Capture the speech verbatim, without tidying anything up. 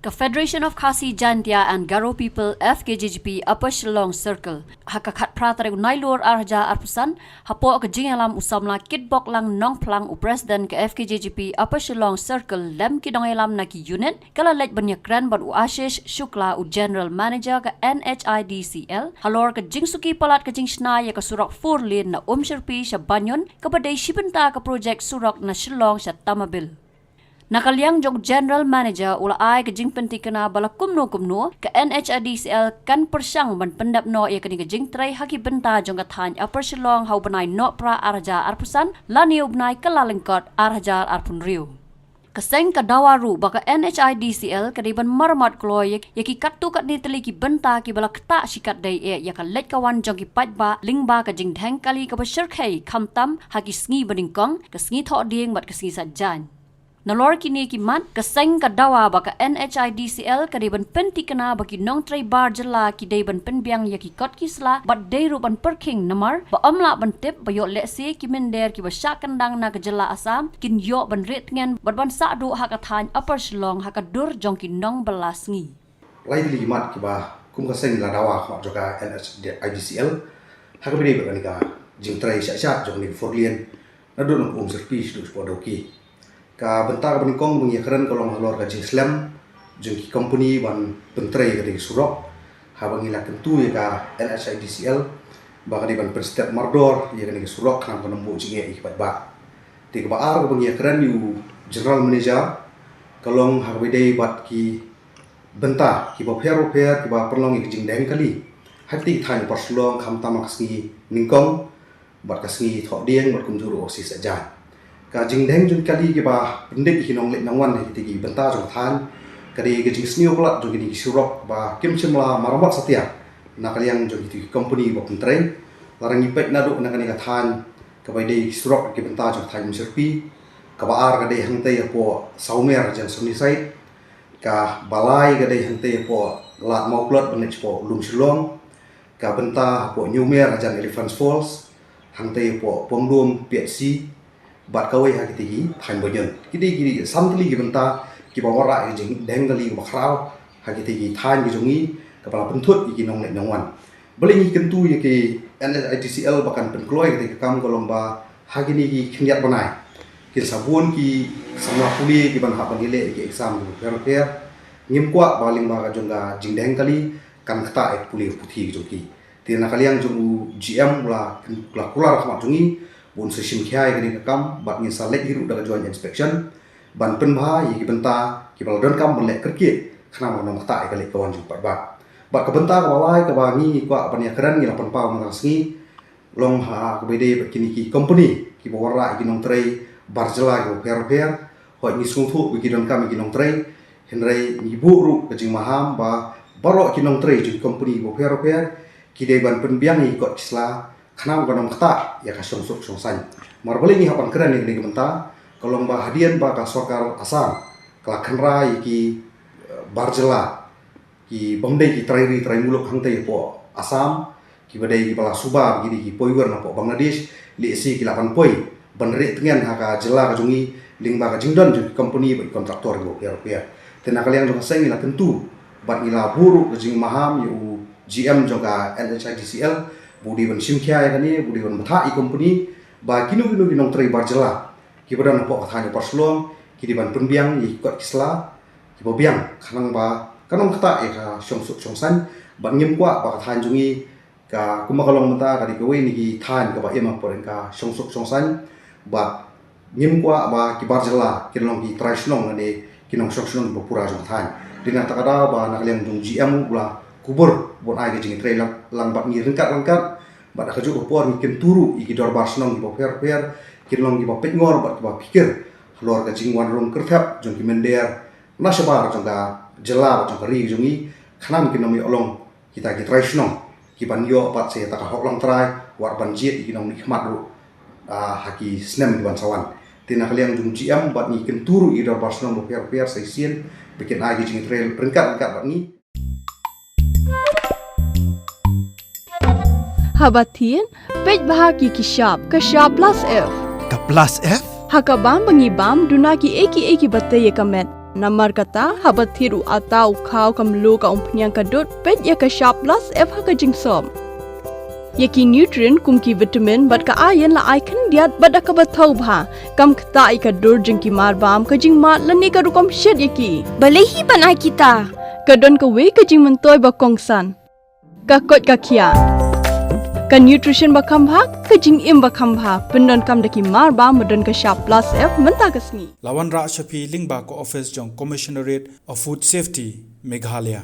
Ka Federation of Khasi Jaintia and Garo People, F K J G P, Upper Shillong Circle, ha ka khatphra tarik u Nailur arhajar arphew san, hapoh ka jingïalam u samla Kitboklang Nongphlang, u President ka F K J G P Upper Shillong Circle, lem ki nongïalam na ki unit, ka la leit ban ïakren bad u Ashish Shukla, u General Manager ka N H I D C L, halor ka jingsuki palat ka jingshna ïa ka surok four lane na Umshyrpi sha Banjul, kaba dei shi bynta ka projek surok na Shillong sha Tamabil. Na ka liang jong u General Manager, u la ai ka jingpynthikna ba la kumno kumno ka N H I D C L kan pyrshang ban pyndep noh ïa kane ka jingtrei ha ki bynta jong ka thaiñ Upper Shillong ha u bnai Nohprah arhajar arphew san, lane u bnai Kyllalyngkot arhajar arphew hynriew. Ka seng ka dawa ruh ba ka N H I D C L ka dei ban maramat kloi ïa ki katto katne tylli ki bynta kiba la ktah shikatdei eh ïa ka leit ka wan jong ki paidbah lyngba ka jingdheng kali kaba shyrkhei, khamtam ha ki sngi banyngkong, ka sngi Thohdieng bad ka sngi Saitjaiñ. Nalor kine ki mat, ka seng ka dawa ba ka N H I D C L ka dei ban pynthikna ba ki nongtrei bar jylla ki dei ban pynbiang ïa ki kot ki sla bad dei ruh ban pyrkhing, namar ba ym lah ban tip ba ïoh lehse ki mynder kiba shah kyndang na ka jylla Assam kin ïoh ban rieh tngen bad ban sah duh ha ka thaiñ Upper Shillong ha ka dur jong ki nongbylla sngi. Lai tylli ki mat kiba kum ka seng la dawa ha khmat jong ka N H I D C L ha kaba ïadei bad kane ka jingtrei shah shah jong kane ka four lane naduh na Umshyrpi shaduh shapoh Dawki. Ka bynta kaba nyngkong ba ngi ïakren ka long halor ka jingslem jong ki company ban pyntrei kane ka surok, haba ngi la kyntu ïa ka N H I D C L ba ka dei ban pynstep mardor ïa kane ka surok khnang ban ym buh jingeh ïa ki paidbah. Te kaba ar kaba ngi ïakren ïa u General Manager ka long ha kaba ïadei bad ki bynta kiba pher bapher kiba pynlong ïa ka jingdheng kali ha ki thaiñ Upper Shillong, khamtam ha ka sngi nyngkong bad ka sngi Thohdieng bad kumjuh ruh ka sngi Saitjaiñ. Ka jingdheng jong kali kiba pyndep ïa ki nongleit nongwan ha kitei ki bynta jong ka thaiñ ka dei ka jingsniew palat jong kine ki surok ba kim shym la maramat satia na ka liang jong kitei ki company ba pyntrei. Lada ngi peit naduh na kane ka thaiñ kaba ïadei ki surok ki bynta jong ka thaiñ Umshyrpi, kaba ar ka dei hangtei hapoh Sawmer hajan Sunnyside, kaba lai ka dei hangtei hapoh Lad Mawplot ban leit shapoh Lum Shillong, ka bynta hapoh Newmer hajan Elephants Falls, hangtei hapoh Pongdum P H C, bad kawei ha kitei ki thaiñ Banjul. Ki dei ki dei san tylli ki bynta kiba wanrah ïa ka jingdheng kali kaba khraw ha kitei ki thaiñ ki jong ngi, kaba la pynthut ïa ki nongleit nongwan. Balei ngi kyntu ïa ki N H I D C L ba kan pynkloi ïa kitei ki kam, ka long ba ha kine ki khyndiat bnai kin sa bun ki samla pule kiban hap ban ïaleh ïa ki exam kiba pher bapher. Ngim kwah ba lyngba ka jong ka jingdheng kali kan ktah ïa ka pule ka puthi ka jong ki. Te na ka liang jong u G M u la, u la kular ha khmat jong ngi ba un sa shim khia ïa kane ka kam bad ngin sa leit hi ruh da ka joint inspection ban pynbha ïa ki bynta kiba la donkam ban leh kyrkieh khnang ban ym ktah ïa ka leit ka wan jong paidbah. Bad ka bynta kaba lai kaba ngi kwah ban ïakren, ngi la pynpaw mynta ka sngi, long ha kaba ïadei bad kine ki company kiba wanrah ïa ki nongtrei bar jylla kiba pher bapher. Hooid, ngi sngewthuh ba ki donkam ïa ki nongtrei, hynrei ngi buh ruh ka jingmaham ba baroh ki nongtrei jong ki company kiba pher bapher ki dei ban pynbiang ïa ki kot ki sla khnang ban ym ktah ïa ka shongsuk shongsaiñ. Namar balei ngi hap ban kren ïa kane ka bynta, ka long ba hadien ba ka sorkar Assam ka la khynra ïa ki, eh, bar jylla, ki bym dei ki trai ri trai muluk hangtei hapoh Assam, kiba dei kiba la suba ba ki dei ki poi wer napoh Bangladesh, lehse ki lah ban poi ban rieh tngen ha ka jylla ka jong ngi lyngba ka jingdon jong ki company bad ki contractor kiba pher bapher. Te na ka liang jong ka seng ngi la kyntu bad ngi la buh ruh ka jingmaham ïa u G M jong ka N H I D C L ba u dei ban shim khia ïa kane, ba u dei ban bthah ïa ki company ba kino kino ki nongtrei bar jylla kiba don hapoh ka thaiñ Upper Shillong ki dei ban pynbiang ïa ki kot ki sla kiba biang khnang ba kan ym ktah ïa ka shongsuk shongsaiñ. Bad ngim kwah ba ka thaiñ jong ngi ka, kumba ka long mynta, ka dei kawei na ki thaiñ kaba im hapoh ka shongsuk shongsaiñ. Bad ngim kwah ba ki bar jylla kin long ki trai shnong lane ki nongshong shnong kiba pura jong ka thaiñ. Te na kata ka daw ba na ka liang jong u G M u la kubur ban ai ka jingtrei lang, lang bad ngi ryngkat ryngkat. Bad ha kajuh ka por ngi kyntu ruh ïa ki dorbar shnong kiba pher bapher kin long kiba peit ngor bad kiba phikir halor ka jingwan rung kyrthep jong ki mynder na shabar jong ka jylla bad jong ka ri jong ngi, khnang kin ym ïoh long kita ki trai shnong kiban ïoh pat sa ïa kata ka hok langtrai, wat ban jied ïa ki nongmihkhmat ruh, ah, ha ki snem kiban sa wan. Te na ka liang jong u G M bad ngi kyntu ruh ïa ki dorbar shnong bapher bapher sa shisien ba kin ai ki jingtrei ryngkat ryngkat bad ngi. Haba thied, peit bha ki ki shap, ka shap Plus F. Ka Plus F? Ha ka bam ba ngi bam, duna kiei kiei kiba tei ïa ka met. Namar kata, haba thied u atta, u khaw, ka mluh, ka umphniang, ka dud, peit ïa ka shap plus F ha ka jingsop. Ïa ki nutrient kum ki vitamin bad ka iron la ai khyndiat bad da kaba thaw bha. Kam ktah ïa ka dur jong ki marbam, ka jingmad lane ka rukom shet ïa ki. Balei hi ban ai kita? Ka don kawei ka jingmyntoi ba kongsan. Ka koit ka khiah. Ka nutrition ba kham bha, ka jingim ba kham bha. Pyndonkam da ki marbam ba don ka shap plus F mynta ka sngi. La wanrah sha phi lyngba ka office jong Commissionerate of Food Safety, Meghalaya.